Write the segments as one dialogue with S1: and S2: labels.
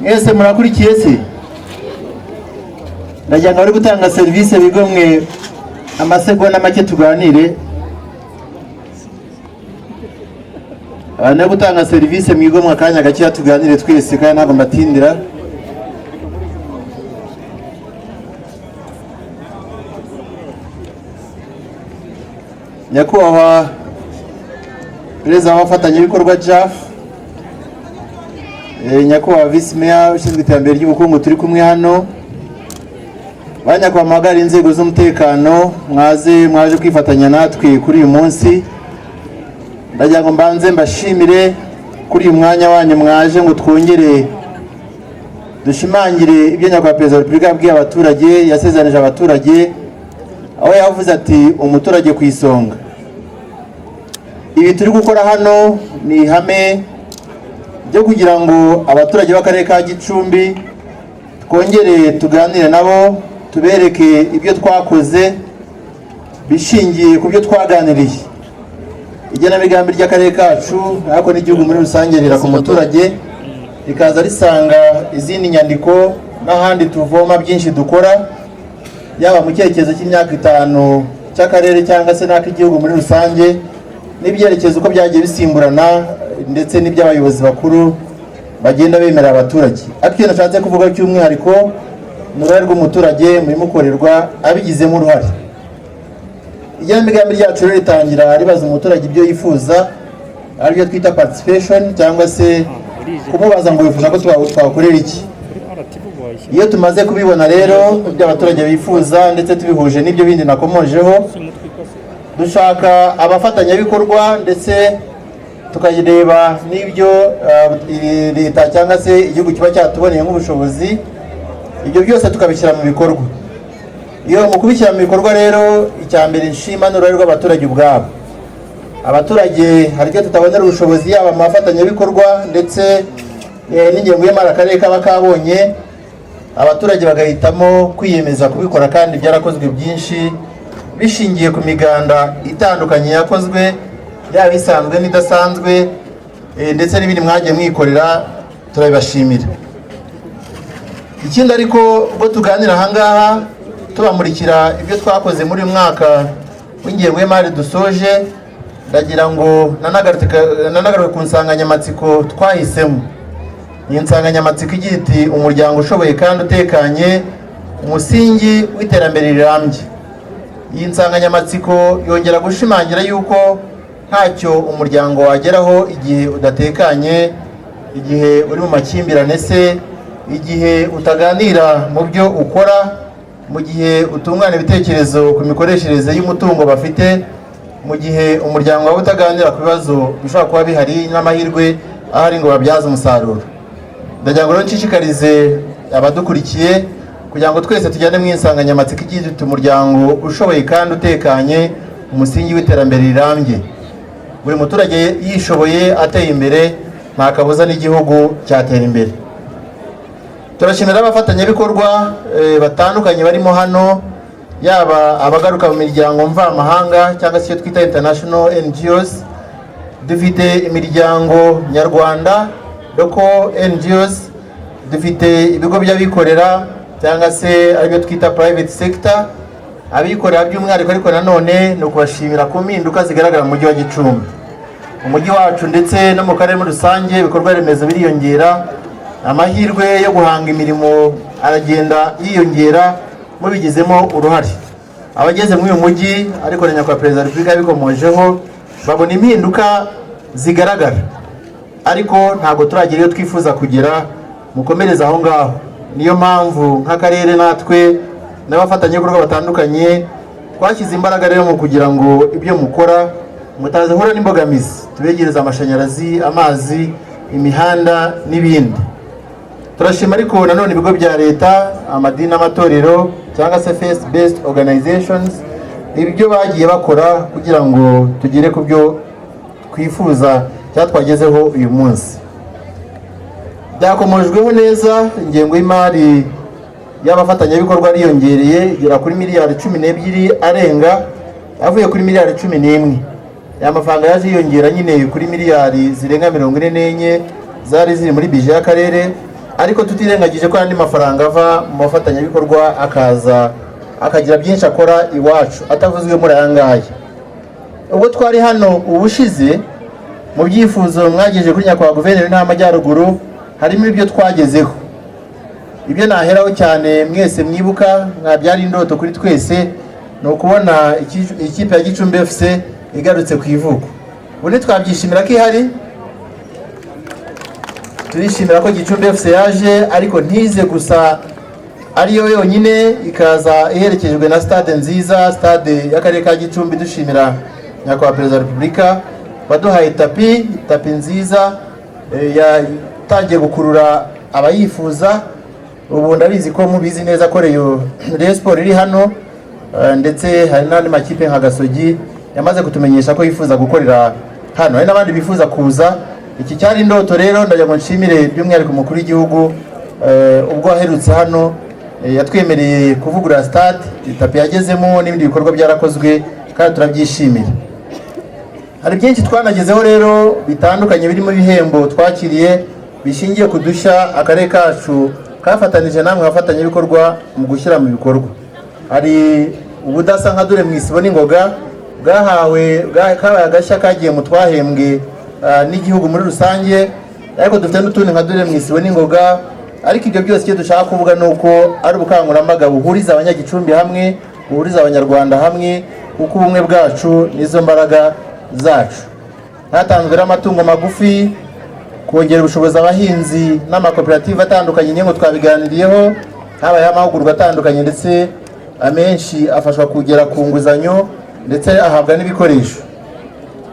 S1: Mwese murakurikiye se? Ndagira ngo abari gutanga serivisi bigomwe amasegonda make tuganire. Abantu bari gutanga serivisi mwigomwe akanya gakeya tuganire twese, kandi ntabwo mbatindira. Nyakubahwa Perezida w'abafatanyabikorwa JAF, Nyakubahwa Visi Meya ushinzwe iterambere ry'ubukungu turi kumwe hano, ba nyakubahwa muhagarariye inzego z'umutekano, mwaze mwaje kwifatanya natwe kuri uyu munsi. Ndagira ngo mbanze mbashimire kuri uyu mwanya wanyu mwaje ngo twongere dushimangire ibyo nyakubahwa Perezida wa Repubulika yabwiye abaturage, yasezeranije abaturage, aho yavuze ati umuturage ku isonga. Ibi turi gukora hano ni ihame ryo kugira ngo abaturage b'akarere ka Gicumbi twongere tuganire nabo, tubereke ibyo twakoze bishingiye ku byo twaganiriye. Igenamigambi ry'akarere kacu ariko n'igihugu muri rusange rira ku muturage, rikaza risanga izindi nyandiko n'ahandi tuvoma byinshi dukora, yaba mu cyerekezo cy'imyaka 5 cy'akarere cyangwa se n'ak'igihugu muri rusange, n'ibyerekezo uko byagiye bisimburana ndetse n'iby'abayobozi bakuru bagenda bemera abaturage. Ariko icyo nashatse kuvuga cy'umwihariko ni uruhare rw'umuturage mu bimukorerwa abigizemo uruhare. Igenamigambi ryacu rero ritangira ribaza umuturage ibyo yifuza, aribyo twita participation, cyangwa se kumubaza ngo wifuza ko twakorera iki. Iyo tumaze kubibona rero ibyo abaturage bifuza ndetse tubihuje n'ibyo bindi nakomojeho, dushaka abafatanyabikorwa ndetse tukareba n'ibyo leta cyangwa se igihugu kiba cyatuboneye nk'ubushobozi, ibyo byose tukabishyira mu bikorwa. Iyo mu kubishyira mu bikorwa rero, icya mbere nshima ni uruhare rw'abaturage ubwabo. Abaturage hari icyo tutabonera ubushobozi, yaba mu bafatanyabikorwa ndetse n'ingengo y'imari akarere kaba kabonye, abaturage bagahitamo kwiyemeza kubikora, kandi byarakozwe byinshi bishingiye ku miganda itandukanye yakozwe, yaba isanzwe n'idasanzwe, ndetse n'ibindi mwagiye mwikorera, turabibashimira. Ikindi ariko ubwo tuganira aha ngaha tubamurikira ibyo twakoze muri uyu mwaka w'ingengo y'imari dusoje, ndagira ngo nanagaruke ku nsanganyamatsiko twahisemo. Iyi nsanganyamatsiko igira iti umuryango ushoboye kandi utekanye, umusingi w'iterambere rirambye. Iyi nsanganyamatsiko yongera gushimangira yuko ntacyo umuryango wageraho igihe udatekanye, igihe uri mu makimbirane se, igihe utaganira mu byo ukora, mu gihe utungana ibitekerezo ku mikoreshereze y'umutungo bafite, mu gihe umuryango wawe utaganira ku bibazo bishobora kuba bihari n'amahirwe ahari ngo babyaze umusaruro. Ndagira ngo rero nshishikarize abadukurikiye kugira ngo twese tujyane mu insanganyamatsiko igira iti umuryango ushoboye kandi utekanye, umusingi w'iterambere rirambye. Buri muturage yishoboye ateye imbere, nta kabuza n'igihugu cyatera imbere. Turashimira abafatanyabikorwa batandukanye barimo hano, yaba abagaruka mu miryango mvamahanga cyangwa se icyo twita international NGOs. Dufite imiryango nyarwanda, local NGOs, dufite ibigo by'abikorera cyangwa se aribyo twita private sector, abikorera by'umwihariko. Ariko nanone ni ukubashimira ku mpinduka zigaragara mu mujyi wa Gicumbi, umujyi wacu ndetse no mu karere muri rusange. Ibikorwa remezo biriyongera, amahirwe yo guhanga imirimo aragenda yiyongera, mubigizemo uruhare. Abageze muri uyu mujyi, ariko na nyakubahwa Perezida wa Repubulika yabikomojeho, babona impinduka zigaragara, ariko ntabwo turagera iyo twifuza kugera. Mukomereze aho ngaho. Niyo mpamvu nk'akarere natwe n'abafatanyabikorwa batandukanye twashyize imbaraga rero mu kugira ngo ibyo mukora mutazahura n'imbogamizi, tubegereze amashanyarazi, amazi, imihanda n'ibindi. Turashima ariko nanone ibigo bya leta, amadini n'amatorero cyangwa se faith based organizations, ibyo bagiye bakora kugira ngo tugere ku byo twifuza cyangwa twagezeho uyu munsi. Byakomojweho neza, ingengo y'imari y'abafatanyabikorwa yariyongereye igera kuri miliyari 12 arenga, avuye kuri miliyari 11. Aya mafaranga yaje yiyongera nyine kuri miliyari zirenga 44 zari ziri muri bije y'akarere. Ariko tutirengagije ko andi mafaranga ava mu bafatanyabikorwa akaza akagira byinshi akora iwacu atavuzwe muri aya ngaya. Ubwo twari hano ubushize, mu byifuzo mwagejeje kuri nyakubahwa guverineri w'Intara y'Amajyaruguru harimo ibyo twagezeho. Ibyo naheraho cyane mwese mwibuka nka byari indoto kuri twese ni ukubona ikipe ya Gicumbi FC igarutse ku ivuko. Ubu ntitwabyishimira ko ihari? Turishimira ko Gicumbi FC yaje, ariko ntize gusa ariyo yonyine, ikaza iherekejwe na stade nziza, stade y'akarere ka Gicumbi. Dushimira nyakubahwa Perezida wa Repubulika waduhaye tapi nziza, yatangiye gukurura abayifuza. Ubu ndabizi ko mubizi neza ko Rayon Sport iri hano, ndetse hari n'andi makipe nka Gasogi yamaze kutumenyesha ko yifuza gukorera hano, hari n'abandi bifuza kuza. Iki cyari indoto rero. Ndagira ngo nshimire by'umwihariko umukuru w'igihugu, ubwo aherutse hano, yatwemereye kuvugurura stade, tapi yagezemo n'ibindi bikorwa byarakozwe kandi turabyishimira. Hari byinshi twanagezeho rero bitandukanye, birimo ibihembo twakiriye bishingiye ku dushya akarere kacu kafatanije namwe abafatanyabikorwa mu gushyira mu bikorwa. Hari ubudasa nka Dore mu Isibo n'Ingoga bwahawe, kabaye agashya kagiye mu twahembwe n'igihugu muri rusange, ariko dufite n'utundi nka Dore mu Isibo n'Ingoga. Ariko ibyo byose, icyo dushaka kuvuga ni uko ari ubukangurambaga buhuriza Abanyagicumbi hamwe, buhuriza Abanyarwanda hamwe, kuko ubumwe bwacu nizo mbaraga zacu. Hatanzwe n'amatungo magufi, kongera ubushobozi abahinzi n'amakoperative atandukanye, niyo ngo twabiganiriyeho. Habayeho amahugurwa atandukanye, ndetse amenshi afashwa kugera ku nguzanyo ndetse ahabwa n'ibikoresho.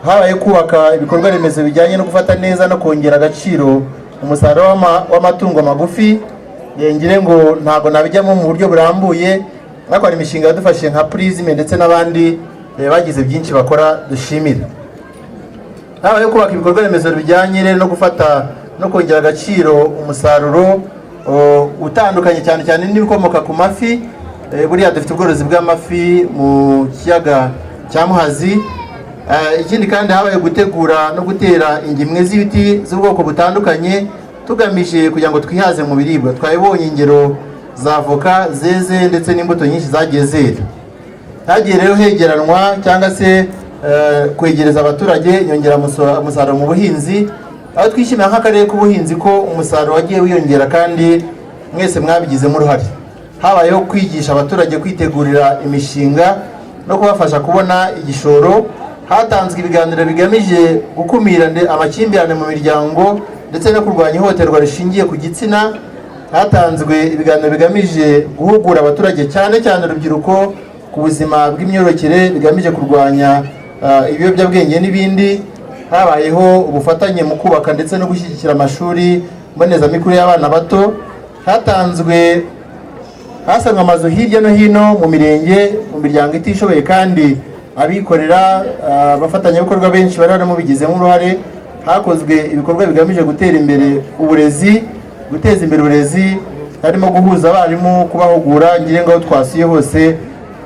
S1: Habaye kubaka ibikorwa remezo bijyanye no gufata neza no kongera agaciro umusaruro w'amatungo magufi. Ngire ngo ntabwo nabijyamo mu buryo burambuye, ariko hari imishinga yadufashije nka Prisme ndetse n'abandi bagize byinshi bakora dushimira. Habayeho kubaka ibikorwa remezo bijyanye rero no gufata no kongera agaciro umusaruro utandukanye, cyane cyane n'ibikomoka ku mafi. Buriya dufite ubworozi bw'amafi mu kiyaga cya Muhazi. Ikindi kandi, habaye gutegura no gutera ingemwe z'ibiti z'ubwoko butandukanye, tugamije kugira ngo twihaze mu biribwa. Twabibonye ingero za avoka zeze ndetse n'imbuto nyinshi zagiye zera. Hagiye rero hegeranwa cyangwa se kwegereza abaturage inyongeramusaruro mu buhinzi, aho twishimira nk'akarere k'ubuhinzi ko umusaruro wagiye wiyongera kandi mwese mwabigizemo uruhare. Habayeho kwigisha abaturage kwitegurira imishinga no kubafasha kubona igishoro. Hatanzwe ibiganiro bigamije gukumira amakimbirane mu miryango ndetse no kurwanya ihohoterwa rishingiye ku gitsina. Hatanzwe ibiganiro bigamije guhugura abaturage, cyane cyane urubyiruko, ku buzima bw'imyororokere, bigamije kurwanya ibiyobyabwenge n'ibindi. Habayeho ubufatanye mu kubaka ndetse no gushyigikira amashuri mbonezamikurire y'abana bato. Hasanzwe amazu hirya no hino mu mirenge, mu miryango itishoboye, kandi abikorera, abafatanyabikorwa benshi bari barimo bigizemo uruhare. Hakozwe ibikorwa bigamije gutera imbere uburezi, guteza imbere uburezi, harimo guhuza abarimu, kubahugura. Ngire ngo aho twasuye hose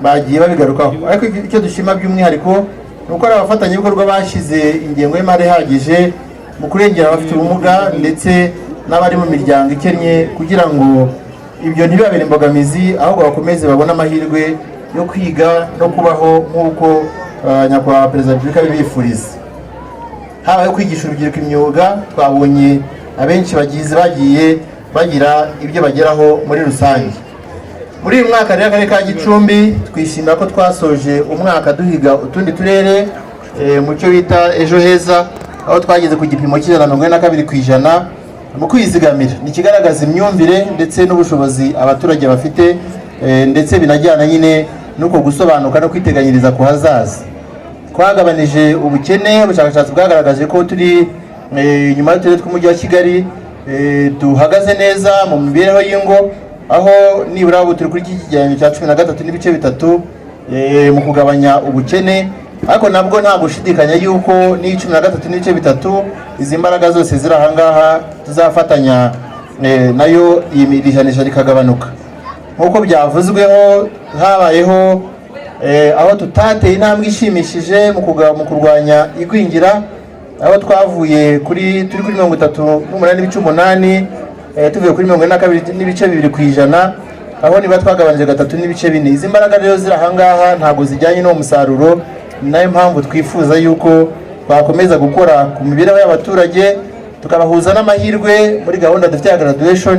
S1: bagiye babigarukaho. Ariko icyo dushima by'umwihariko ni uko ari abafatanyabikorwa bashyize ingengo y'imari ihagije mu kurengera abafite ubumuga ndetse n'abari mu miryango ikennye, kugira ngo ibyo ntibibabere imbogamizi, ahubwo bakomeze babone amahirwe yo kwiga no kubaho nk'uko nyakubahwa Perezida wa Repubulika abibifuriza. Habayeho kwigisha urubyiruko imyuga, twabonye abenshi bagiye bagira ibyo bageraho muri rusange. Muri uyu mwaka rero, akarere ka Gicumbi twishimira ko twasoje umwaka duhiga utundi turere mu cyo bita Ejo Heza, aho twageze ku gipimo cya 142% mu kwizigamira. Ni ikigaragaza imyumvire ndetse n'ubushobozi abaturage bafite, ndetse binajyana nyine n'uko gusobanuka no kwiteganyiriza ku hazaza. Twagabanije ubukene. Ubushakashatsi bwagaragaje ko turi inyuma y'uturere tw'Umujyi wa Kigali, duhagaze neza mu mibereho y'ingo, aho nibura ubu turi kuri iki kigereranyo cya 13.3 mu kugabanya ubukene. Ariko nabwo nta gushidikanya yuko n'iyi 13.3, izi mbaraga zose ziri aha ngaha tuzafatanya, nayo iyi ijanisha rikagabanuka. Nk'uko byavuzweho, habayeho aho tutateye intambwe ishimishije mu kurwanya igwingira, aho twavuye kuri turi kuri 38.8. tuvuye kuri 42.2%, aho niba twagabanije 3.4. Izi mbaraga rero ziri ahangaha ntabwo zijyanye n'uwo musaruro. Ni nayo mpamvu twifuza yuko twakomeza gukora ku mibereho y'abaturage, tukabahuza n'amahirwe muri gahunda dufite ya graduation,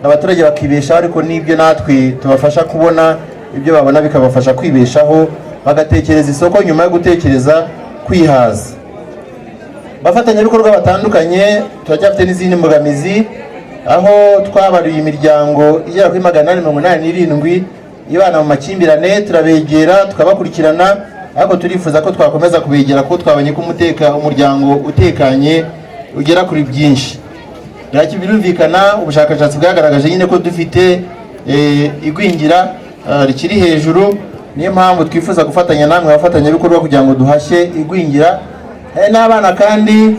S1: abaturage bakibeshaho, ariko n'ibyo natwe tubafasha kubona ibyo babona bikabafasha kwibeshaho, bagatekereza isoko nyuma yo gutekereza kwihaza. Abafatanyabikorwa batandukanye, turacyafite n'izindi mbogamizi, aho twabaruye imiryango igera kuri 887 ibana mu makimbirane. Turabegera, tukabakurikirana, ariko turifuza ko twakomeza kubegera kuko twabonye ko umuryango utekanye ugera kuri byinshi. Birumvikana, ubushakashatsi bwagaragaje nyine ko dufite igwingira rikiri hejuru. Niyo mpamvu twifuza gufatanya namwe abafatanyabikorwa kugira ngo duhashye igwingira. Hari n'abana kandi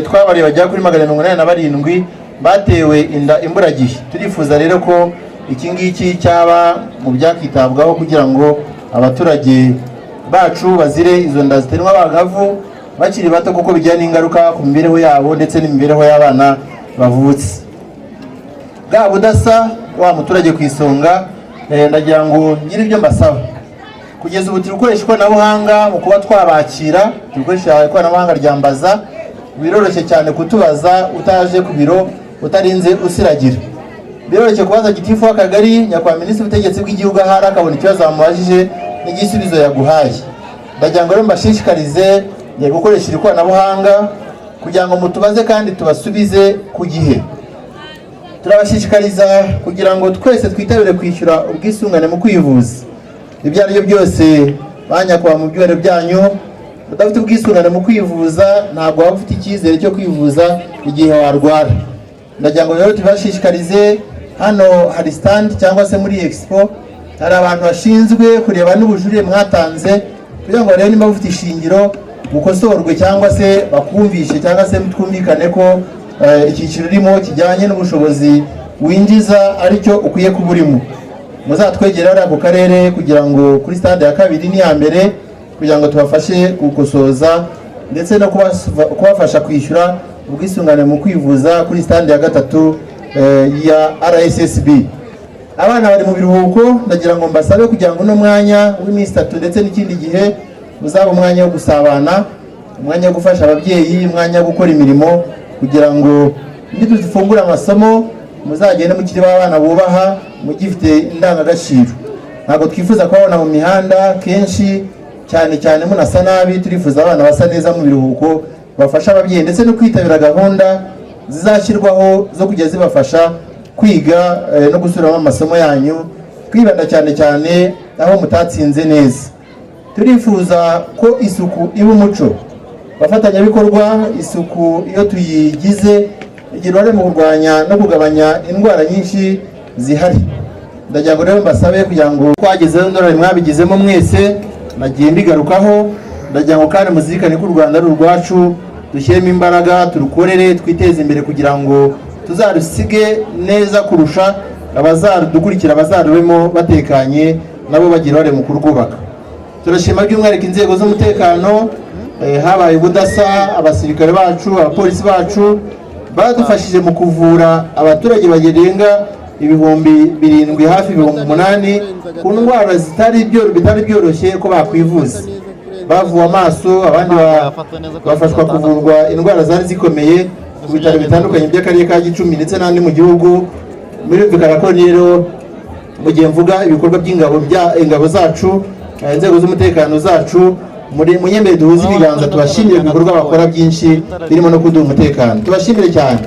S1: twabariye bagera kuri 187 batewe inda imburagihe. Turifuza rero ko iki ngiki cyaba mu byakitabwaho kugira ngo abaturage bacu bazire izo nda ziterwa abangavu bakiri bato, kuko bigira n'ingaruka ku mibereho yabo ndetse n'imibereho y'abana bavutse. Bwa budasa, wa muturage ku isonga, ndagira ngo ngire ibyo mbasaba. Kugeza ubu turi gukoresha ikoranabuhanga mu kuba twabakira, turi gukoresha ikoranabuhanga rya Mbaza. Biroroshye cyane kutubaza utaje ku biro, utarinze usiragira. Biroroshye kubaza gitifu w'akagari, nyakubahwa minisitiri w'ubutegetsi bw'igihugu ahari akabona ikibazo wamubajije n'igisubizo yaguhaye. Ndagira ngo rero mbashishikarize gukoresha iri koranabuhanga kugira ngo mutubaze kandi tubasubize ku gihe. Turabashishikariza kugira ngo twese twitabire kwishyura ubwisungane mu kwivuza. Ibyo ari byo byose, ba nyakubahwa, mu byubahiro byanyu, udafite ubwisungane mu kwivuza ntabwo waba ufite icyizere cyo kwivuza igihe warwara. Ndagira ngo rero tubashishikarize. Hano hari stand cyangwa se muri expo hari abantu bashinzwe kureba n'ubujurire mwatanze, kugira ngo barebe niba bufite ishingiro bukosorwe, cyangwa se bakumvishe, cyangwa se twumvikane ko icyiciro urimo kijyanye n'ubushobozi winjiza aricyo ukwiye kuba urimo. Muzatwegere hariya ku karere kugira ngo kuri stade ya kabiri n'iya mbere, kugira ngo tubafashe gukosoza ndetse no kubafasha kwishyura ubwisungane mu kwivuza kuri stade ya gatatu ya RSSB. Abana bari mu biruhuko. Ndagira ngo mbasabe kugira ngo uno mwanya w'iminsi 3 ndetse n'ikindi gihe uzaba umwanya wo gusabana, umwanya wo gufasha ababyeyi, umwanya wo gukora imirimo, kugira ngo nidufungura amasomo muzagende mukiri abana bubaha, mugifite indangagaciro. Ntabwo twifuza kubabona mu mihanda kenshi cyane cyane munasa nabi. Turifuza abana basa neza mu biruhuko, bafasha ababyeyi ndetse no kwitabira gahunda zizashyirwaho zo kujya zibafasha kwiga no gusubiramo amasomo yanyu, twibanda cyane cyane aho mutatsinze neza. Turifuza ko isuku iba umuco. Abafatanyabikorwa, isuku iyo tuyigize igira uruhare mu kurwanya no kugabanya indwara nyinshi zihari. Ndagira ngo rero mbasabe kugira ngo twagezeho ndorari mwabigizemo mwese, nagiye mbigarukaho. Ndagira ngo kandi muzirikane ko u Rwanda ari urwacu, dushyiremo imbaraga, turukorere, twiteze imbere kugira ngo tuzarusige neza kurusha abazadukurikira, bazarubemo batekanye, nabo bagira uruhare mu kurwubaka. Turashima by'umwihariko inzego z'umutekano. Habaye ubudasa, abasirikare bacu, abapolisi bacu badufashije mu kuvura abaturage bagerenga 7,000, hafi 8,000, ku ndwara zitari bitari byoroshye ko bakwivuza. Bavuwe amaso, abandi bafashwa kuvurwa indwara zari zikomeye ku bitaro bitandukanye by'akarere ka Gicumbi ndetse n'andi mu gihugu. Birumvikana ko rero mu gihe mvuga ibikorwa by'ingabo bya ingabo zacu, inzego z'umutekano zacu, muri munyembere duhuze ibiganza tubashimire ku bikorwa bakora byinshi birimo no kuduha umutekano. Tubashimire cyane.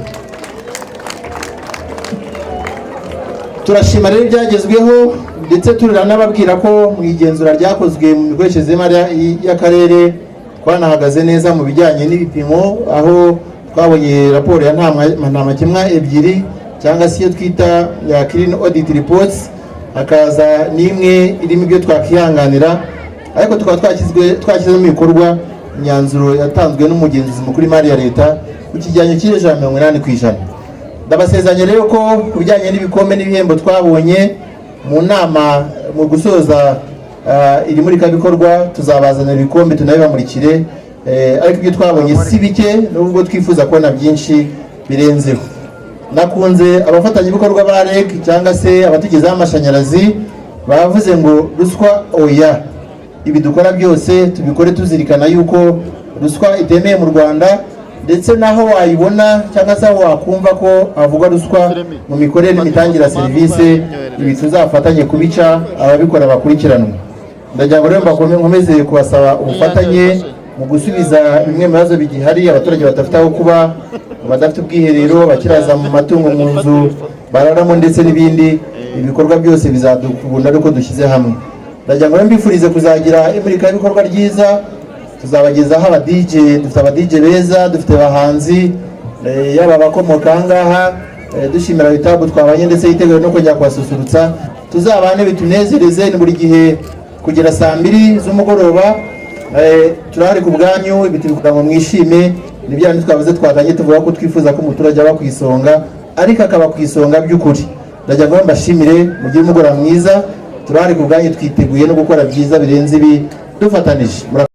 S1: Turashima rero ibyagezweho, ndetse turanababwira ko mu igenzura ryakozwe mu mikoreshereze y'imari y'akarere twanahagaze neza mu bijyanye n'ibipimo, aho twabonye raporo ya ntamakemwa ebyiri, cyangwa se iyo twita ya clean audit reports, hakaza n'imwe irimo ibyo twakwihanganira, ariko tukaba twashyizemo ibikorwa imyanzuro yatanzwe n'umugenzuzi mukuru w'imari ya leta ku kigereranyo cya 80%. Ndabasezeranya rero ko ku bijyanye n'ibikombe n'ibihembo twabonye mu nama mu gusoza iri murikabikorwa, tuzabazanira ibikombe tunabibamurikire, ariko ibyo twabonye si bike nubwo twifuza kubona byinshi birenzeho. Nakunze abafatanyabikorwa ba REG cyangwa se abatugezaho amashanyarazi bavuze ngo "Ruswa oya". Ibi dukora byose tubikore tuzirikana yuko ruswa itemeye mu Rwanda, ndetse n'aho wayibona cyangwa se aho wakumva ko havugwa ruswa mu mikorere n'imitangire ya serivisi, ibi tuzafatanye kubica, ababikora bakurikiranwe. Ndagira ngo rero nkomeze kubasaba ubufatanye mu gusubiza bimwe mu bibazo bigihari: abaturage badafite aho kuba, abadafite ubwiherero, abakiraza mu matungo mu nzu bararamo, ndetse n'ibindi. Ibikorwa byose bizadukunda ari uko dushyize hamwe. Ndagira ngo rero mbifurize kuzagira imurikabikorwa ryiza. Tuzabagezaho aba DJ, dufite aba DJ beza, dufite abahanzi, yaba abakomoka aha ngaha, dushimira bitabu twabanye ndetse yiteguye no kongera kubasusurutsa. Tuzabane bitunezereze. Ni buri gihe kugera saa 2 z'umugoroba. Turahari ku bwanyu. Ibi tubikora ngo mwishime. Ni bya bindi twavuze, twatangiye tuvuga ko twifuza ko umuturage aba ku isonga, ariko akaba ku isonga by'ukuri. Ndagira ngo mbashimire, mugire umugoroba mwiza. Turahari ku bwanyu, twiteguye no gukora byiza birenze ibi dufatanije.